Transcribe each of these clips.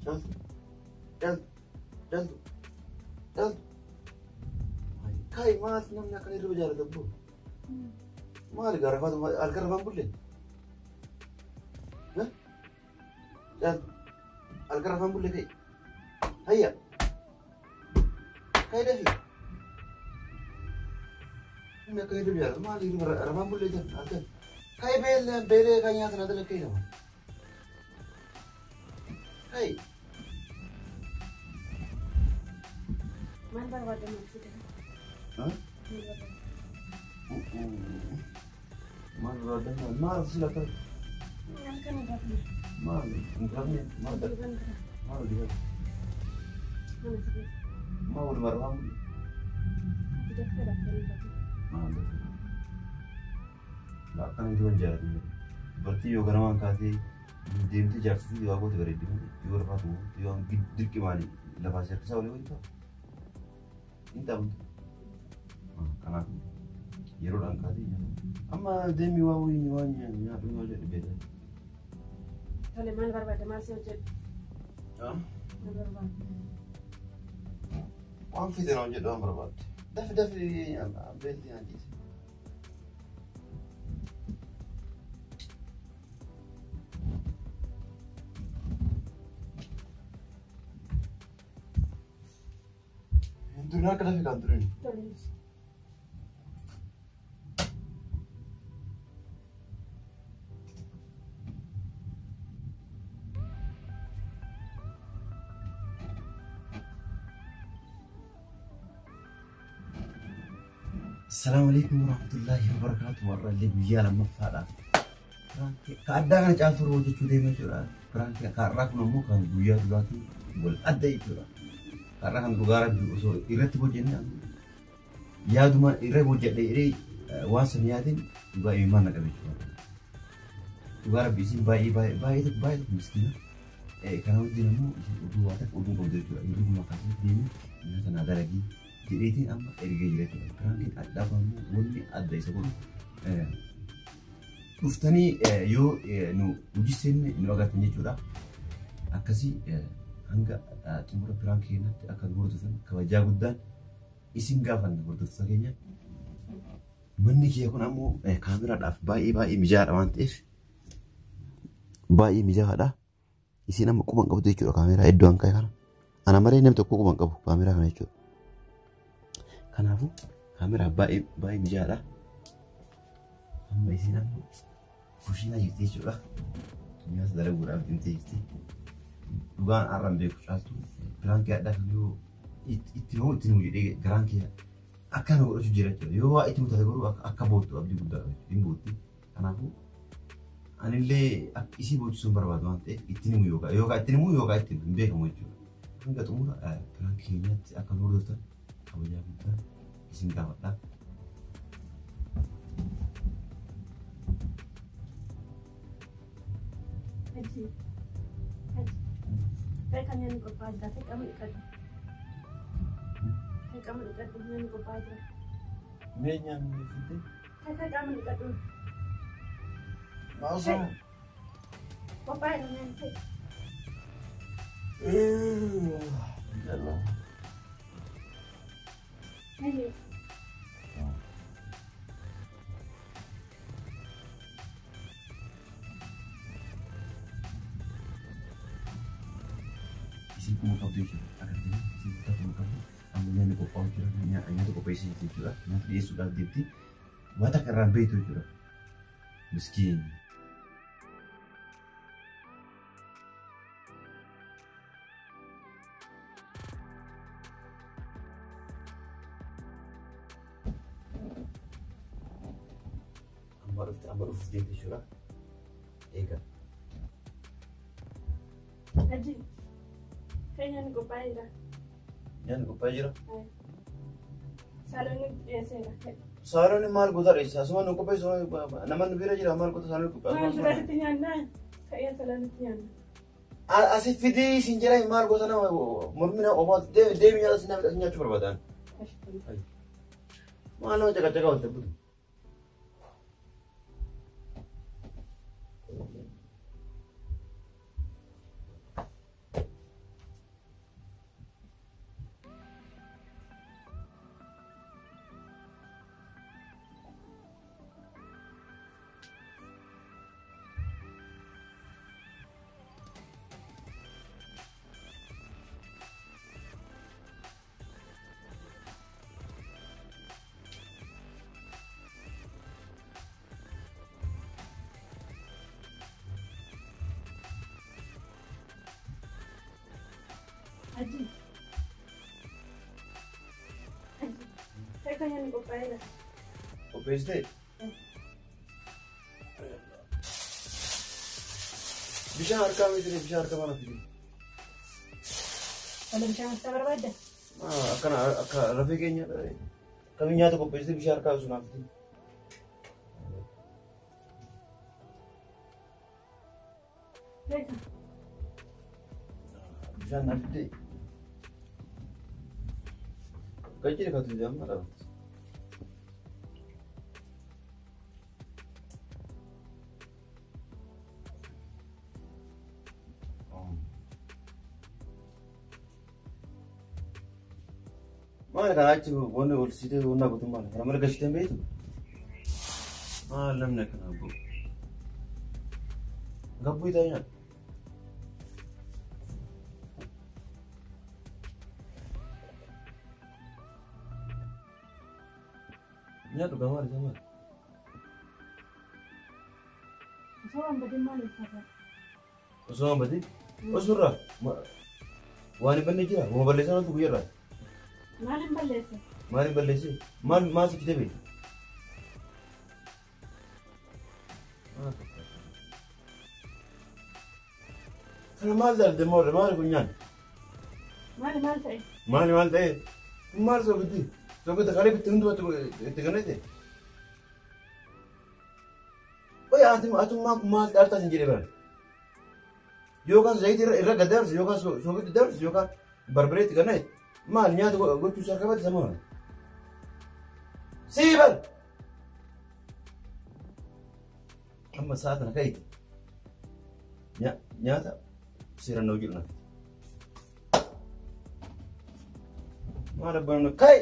Caaltu, caaltu, caaltu, caaltu. Kai maal namni akkana hirriba jaalata boo? Maali gaa rafaatu halkan rafaan bulle? Caaltu, halkan rafaan bulle kai. Hayya. Kai dafi. Namni akkana hirriba jaalata maali hirriba rafaan bulle jan halkan? Kai beellee beelee kan nyaata na dalaga kai nama. Kai. Maal barbaadde maal si dha? Maal barbaadde maal sila ta'e? Halkan hin rafne. Maal hin rafne maal Hirriban bira. maal hojii Mana sirrii. maal waluma rafaan bulle? Ati daftee raftee hin rafne. Maal daftee? Akkana hirriba hin jaalatu. Dubartii yoo ganamaan kaatee deemtee jaarsisuu yoo goote bareeddi malee yoo rafaatu yoo dirqi maali lafaa si harkisaa walii wajjin ta'a. Hin ta'u. Kanaaf yeroodhaan kaatee nyaata. Amma deemii waa wayii waan nyaadhu yoo jedhu beektaa. Tole maal barbaadde maal si hojjedhu? Maal barbaadde? Waan fite na hojjedhu waan barbaadde. Dafi dafi beelti nyaachise. Hin turin harka dafi kan turin. Tole. Assalamu alaikum warahmatullahi wabarakatuh. Warra illee guyyaa lammaffaadhaaf. Ka addaa kana caaltu hojjechuu deema jechuudha. Piraankii ka har'aa kun ammoo kan guyyaa duraatiin wal adda jechuudha. Ka har'aa kan dhugaa rabbi osoo irratti hojjenne yaaduma irra hojjedhe jedhee waan san yaadeen dhugaa imimmaan na qabe jechuudha. Dhugaa rabbi isin baay'ee baay'ee baay'ee tokko baay'ee tokko miskiina. Kana wajjin ammoo isin oduu waa takka oduu qabdu jechuudha. Hirribuma akkasii deemee nyaata naa dalagii jedheetiin amma ergee jira jechuudha. Piraankiin addaa kun ammoo wanni adda isa godhu dhuftanii yoo nu hojii seenne nu agartan jechuudha. Akkasii hanga xumura piraankii keenyatti akka nu hordofan kabajaa guddaan isin gaafanna hordoftoota keenya. Manni kiyya kun ammoo kaameraadhaaf baay'ee baay'ee mijaa'aadha waan ta'eef baay'ee mijaa'aadha. Isin amma quban qabdu jechuudha kaameraa iddoo an ka'e kana. Ana malee namni tokko quban qabu kaameraa kana jechuudha. Kanaafuu kaameraa baay'ee baay'ee mijaa'aadha. Amma isin amma kushiinaa jirti jechuudha. Nyaata dalaguudhaaf deemtee jirti. Dhugaan har'aan beeku caaltu piraankii addaa kan yoo itti nuu itti nuu jedhee garaan kiyya akka nu godhachuu jira jechuudha. Yoo waa itti mutate garuu akka boottu abdii guddaa qaba jechuudha. Hin bootti. Kanaafuu anillee akka isii boochisuu hin barbaadu waan ta'eef itti himu yookaan yookaan itti himu yookaan itti hin beekamu jechuudha. Hanga xumura piraankii keenyaatti akka nu hordoftan kabajaa guddaa isin gaafadha. Hajji. Hajji. Kai kan nyaanni qophaa'aa jira. Kai qaama dhiqadhu. Kai qaama dhiqadhu nyaanni qophaa'aa jira. Mee nyaanni fidde? Kai kai qaama dhiqadhu. Maasoo. Qophaa'eera nyaanni kai. Jalla. Hajji. Isin kuma qabdu jechuudha. Agartanii isin guddaa kuma qabdu. Amma nyaanni qophaa'u jira. Nyaata qopheessee jirti jechuudha. Nyaata dhiyeessuudhaaf deemti. Waan takka irraan beektu jechuudha. Miskiin. Amma dhufte amma dhufuuf deemti jechuudha. Eegaa. Hajji. Kai nyaanni qophaa'ee jira. Nyaanni qophaa'ee jira. Saaloonni dhiyeesseera. Kai. Saaloonni maal goota dheessa? Asuma nu qopheessu nama nu bira jira maal goota saaloonni Maal qopheessu? dura sitti nyaannaa? Kai saaloonitti nyaanna. Asi fidii isin jira maal goota nama mormina ofaatu deemi nyaata si nyaachuu barbaadan. Ashitama. Maal nama caqacaqaa oolte butu? Hajji. Hajji. Kan nyaanni qophaa'eera. Qopheessitee? Bishaan harkaa miti, bishaan harkaa mana fidi. Wala bishaan harkaa barbaadda? Akkana akka rafee keenya kamiin nyaata qopheessitee bishaan harkaa osoo naaf fidi. Beeka. Bishaan naaf fidee. Gajjiri katu amma dhabamte. Maal kana achi wanni ol siitee wanna gootu maal? Kana malee galchitee hin beektu? Maal namni akkana abboo? Gabbuu itaa nyaata. Nyaatu gaa maal isaa maal? Osoo waan badin maal uffata? Osoo waan badin? Osoo irraa waan hin banne jira. Waan balleessaa ooltu guyyaa irraa. Maal hin balleesse? Maal hin balleesse? Maal maal si fide beektu? Kana maal dalde moorre maal kun nyaanni? Maali maal ta'e? Maali maal ta'e? Kun maal soogiddi? Soogidda kalee bitti hundumatti itti kennite? Oye atummaa kun maal dhaartaa sin jedhee bara? Yookaan zayitii irra gad dabarsi yookaan soogiddi dabarsi yookaan barbaree itti kennite maal nyaata gochuu isaa qabate sama maal? Sii bar! Amma sa'a kana ka'e nyaata seeraan na hojjedhu naaf. Maal abbaan ka'e!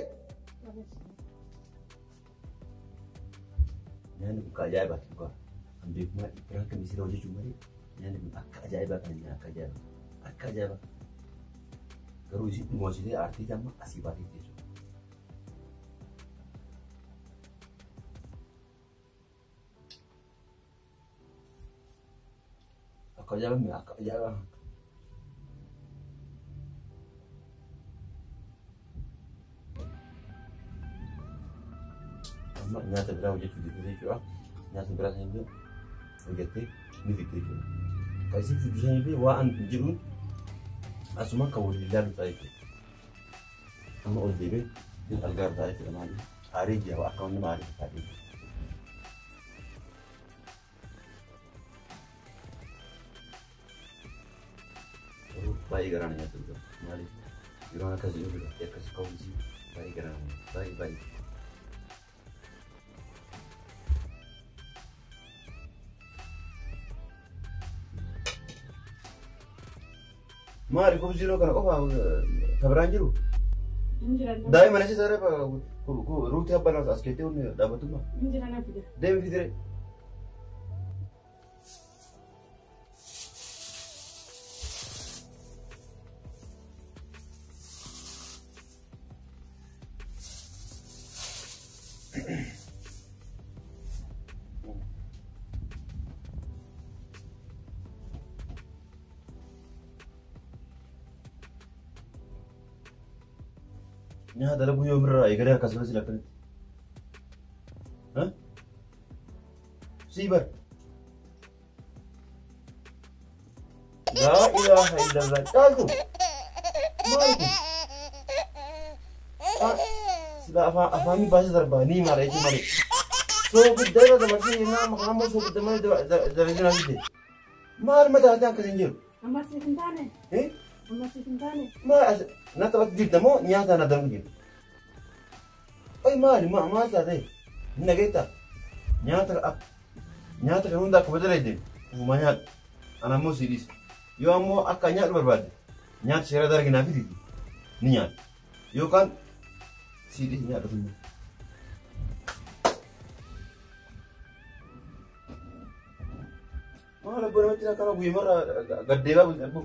Nyaanni kun akka ajaa'ibaati dhugaa. Kan beekumaa biraan kan misira hojjechuu malee nyaanni kun akka ajaa'ibaa kan nyaata akka ajaa'ibaa. Akka ajaa'ibaa. Garuu isin dhumoositee aartii amma asii baatee jechuudha. Akka ajaa'ibaa akka ajaa'ibaa. Amma nyaata biraa hojjechuu jirti jechuudha. Nyaata biraa sana hojjettee ni fidde jechuudha. Kan isin fiddu sana illee waan jedhuun asuma kan waliin ilaalu ta'a jechuudha. Amma ol deemee algaarra ta'a jechuudha maali. Aarii jira akka wanni aarii fakkaatee. Garuu baay'ee garaa na nyaata dhugaa. Maaliif yeroo akkas jedhu biratti akkas ka'uun baay'ee garaa na nyaata. Baay'ee baay'ee. Maali kubsiinoo kana qofa kabiraan jiru? Hin jiran. Daa'ima nasi saree ruutii abbaan as keettee wanni dhaabbatummaa. Hin jiran fide. Deemi fidire. Nyaata dalaguu yoo birraa eegalee akkasumas sila akkanatti. Sii bar. Laa ilaaha illallah. Caaltu. Maal kun? Sila afaanii baasee darbaa ni maala jechuun malee. Soogidda irra dabarsee jennaan maqaan immoo soogidda malee dabarsee naa fidde. Maal mataa akkas hin jiru? Amma siif hin taane? Amma siif hin taane? Maal na taphatti jirta moo nyaata na dalaguu jirta? Ay maali maal taate? Hin dhageettaa? Nyaata kan hunda akkuma dalagde ufuma nyaadhu. Ana ammoo si dhiisa. Yoo ammoo akka nyaadhu barbaadde nyaata seera dalagi naa fiditi ni nyaadha. Yookaan si dhiisa nyaadhu ofuma. Maal abboo namatti akkana guyyamarraa gaddeebaa bulti abboo.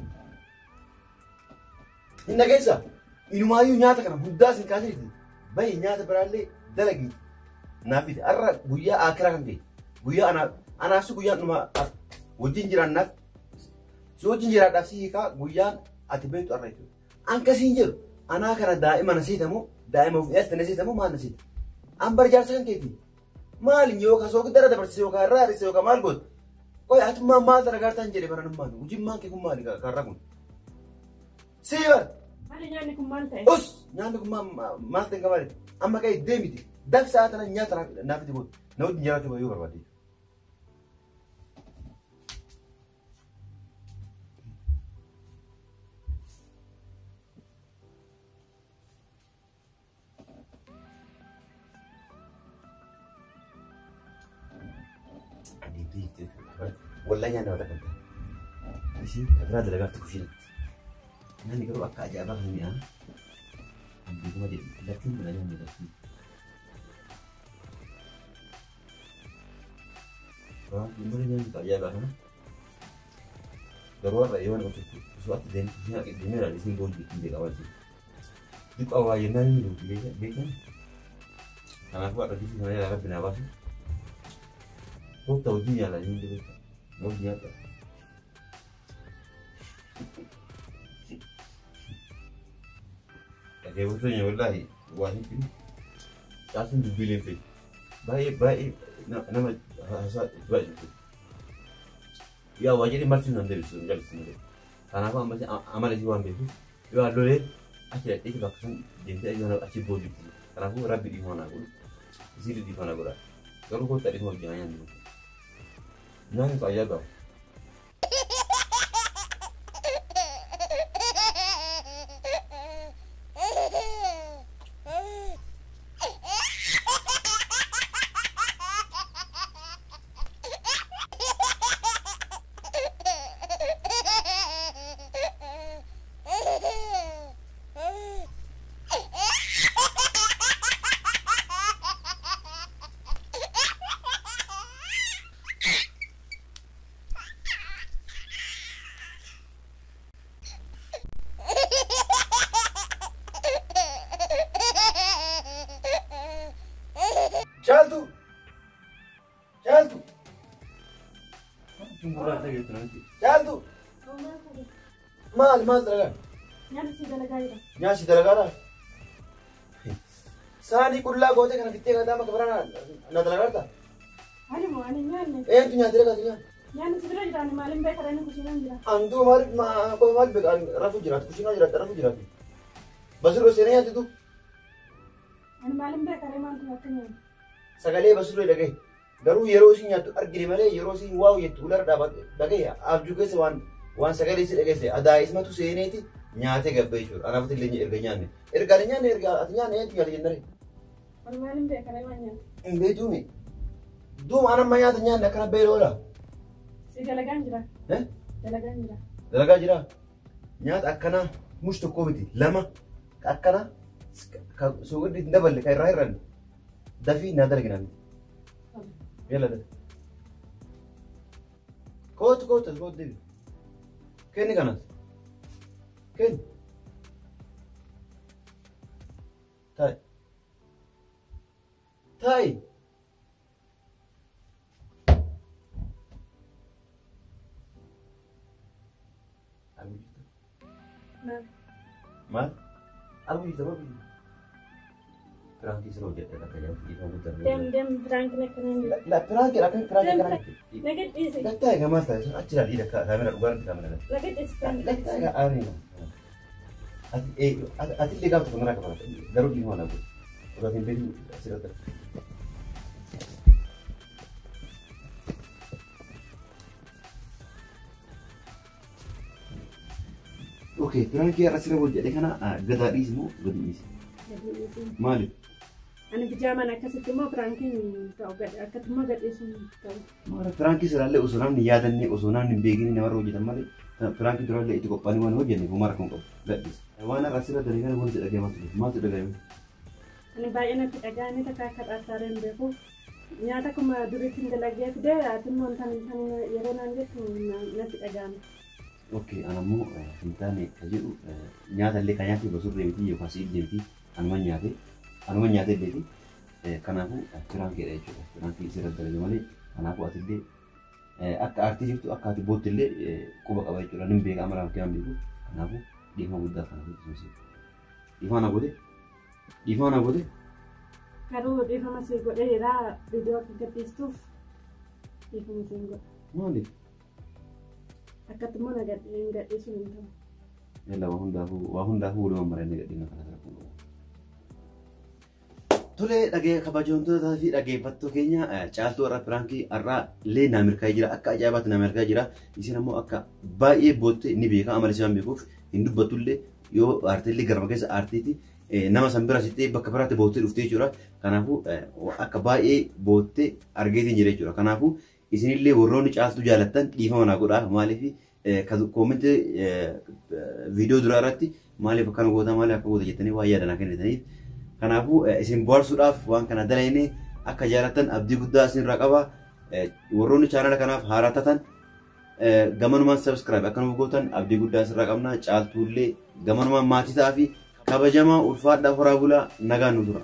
Hin dhageessaa? Inumaayyuu nyaata kana hundaa sin kaasirti. Bahi nyaata biraallee dalagi naa fidi. Har'a guyyaa akiraa kan ta'e guyyaa anaaf si guyyaan dhuma wajjin jiraannaaf si wajjin jiraadhaaf si hiikaa guyyaan ati beektu har'a jechuudha. An kasiin jedhu anaa kana daa'ima na seetamoo daa'ima of dhiyaate na seetamoo maal na seeta? An bar jaarsa kan keeti. Maali yookaan soogidda dabarsise yookaan irraa hir'ise yookaan maal gootu? Qoy atummaa maal dalagaa jedhe baranummaan hojimmaan kee kun maali karra kun? Sii bar! Maali nyaanni kun maal ta'e? Us! Nyaanni kun maal ta'e maali? Amma ka'e deemiti. Daf sa'a tana nyaata naaf itti gootu. Na wajjin jiraachuu yoo barbaadde. Wallahi nyaanni wata kan ta'e. Isin biraa dalagaatti kushiinatti. Nyaanni garuu akka ajaa'ibaa kan mi'aa. Beekuma jedhu lachuun bira nyaanni lachuun. Waan nyaanni ajaa'ibaa kana. Garuu har'a yoo nama tokko osoo ati deemee isin boojii ittiin beekaa waan ta'eef. Diqaa waa jennaan inni dhufu beekan. Kanaafuu har'a bifti kana jalaa rabbi naa baasu. Gooftaa hojii nyaata inni beekaa. Hojii nyaata. Dhaggeeffattoonni wallaahi waa hedduu caaltuun dubbiilee feeti. Baay'ee baay'ee nama haasaa baay'ee jechuudha. Yaa waa jedhee marti nan deebisu hin jallisu malee. Kanaafuu ammas amala isii waan beekuuf yoo lolee achi dhaqxee bakka san deemtee achi boojuutti. Kanaafuu rabbi dhiifama naa godhu. Isii dhiifama naa godha. Garuu kottaa dhiifama hojii nyaanni. Nyaanni fayyaa qaba. Caaltu! Caaltu! Caaltu! Maal maal dalagaa? Nyaata si dalagaa jira. Nyaata si dalagaadhaa? Saanii qullaa gootee kana fittee kan daama kabaraa na dalagaarta? Ani moo ani nyaanne. Eentu nyaatee dalagaa nyaanne? Nyaanni si bira jira ani maaliin beeka inni kushiinaan jira. Anduu maaliif qofa maal beeka rafu jiraatu kushiinaa jiraatu rafu jiraatu. Basiroo seenaa nyaatitu. Ani maaliin beeka maaltu akka nyaanne? Sagalee basiroo dhagaye. Garuu yeroo isin nyaattu argine malee yeroo isin waa jettu ularra dhaabatte dhagaye abjuu keessa waan sagalee isin dhageesse adaa ismatu seeneeti nyaatee gabba jechuudha. Anaafatti illee erga nyaanne. Erga ani nyaanne erga ati nyaanne eentu nyaate jennare. Ani maaliin beeka waan nyaanne? Hin beektuumi. Duuba an amma nyaata nyaanne akkana beela oola. Si dalagaan jira. Dalagaan jira. Dalagaa jira. Nyaata akkanaa mush tokko miti lama akkanaa soogiddi hin daballe kan irraa hir'anne dafii naa dalagina miti. Yalla dafi. Kootu kootu kootu deebi. Kenni kanas. Kenni. Taa'i. Taa'i. Maal? Maal? Arguu jirta moo biyya? Piraankii sirra hojjedha akka jedhamu dhiifama guddaa. Deem deem piraankiin akkana hin jiru. La piraankii akka piraankii akkana. Naga dhiisi. Lattaa egaa maal ta'a achi ilaalii kaameraa dhugaa irratti kaameraa. Naga dhiisi piraankiin. Lattaa egaa aariin. Ati illee gaafa tokko naraa qabata garuu dhiifama naa godhu. Osoo hin beekin asirratti. Okay, piraankii har'a sirra hojjedhe kana gadaa dhiisi moo gadi dhiisi? Gadi dhiisi. Maaliif? Ani bijaamaan akkasitti immoo piraankiin ta'u akkatti immoo gadhiisuun ta'u. Maara piraankii silaallee osoo namni hin yaadannee, osoo namni hin beekne namarra hojjetan malee, piraankii duraallee itti qophaa'anii waan hojjenne homaa rakkoo hin qabu. Gadhiisa. Waan har'a asirra dalagee kana wanti dhaga'e maaltu jira? Maaltu dhaga'ame? Ani baay'ee natti dhaga'ame, takka akka xaartaaree hin beeku. Nyaata akkuma duriitti hin dalagee fidee, ati immoo hin taane yeroo naan jettu natti dhaga'ame. Okay, ana immoo hin taane ka jedhu nyaata illee kan nyaate basurree miti yookaan si'illee miti, anuma nyaate, anuma nyaate illeeti. Kanaafuu piraankiidha jechuudha. Piraankii isirra dalage malee, kanaafuu ati illee akka aartii jirtu, akka ati bootti illee quba qaba jechuudha. Nin beeka, amala kee waan beekuuf. Kanaafuu dhiifama guddaa kana godhu. Dhiifama na goote? Dhiifama na goote? Garuu dhiifama si godheera, viidiyoo akka gadhiistuuf dhiifama si hin godha. Maaliif? Akkatti immoo na hin gadhiisuun hin ta'u. Yalla, waa hundaafuu walumaan marannee gadhiifna, kana rakkoo qabu. Tole, dhagee kabajamtootaa fi dhaggeeffattoota keenya, Caaltuu har'a piraankii har'aa illee naa milkaa'ee jira. Akka ajaa'ibaatti naa milkaa'ee jira. Isin ammoo akka baay'ee bootte ni beeka, amala isaan beekuuf hin dubbattullee, yoo aartillee garma keessa aartiiti nama san bira sittee bakka biraatti boottee dhuftee jechuudha. Kanaafuu akka baay'ee boottee argeetiin jira jechuudha. Kanaafuu isinillee warroonni Caaltuu jaalattan dhiifama naa godhaa. Maaliif koomentii viidiyoo duraa irratti maaliif akkana goota, maaliif akka goota jettanii waan yaadan akka kennitaniif. Kanaafuu isin bohaarsuudhaaf waan kana dalayne, akka jaalattan abdii guddaa isinirraa qaba. Warroonni chaanala kanaaf haaraa taatan gamanumaan subscribe akka nuuf gootan abdii guddaa isinirraa qabna. Caaltuullee gamanumaan maatii ta'aa fi kabajamaa, ulfaadhaa, horaa bulaa, nagaan nu tura.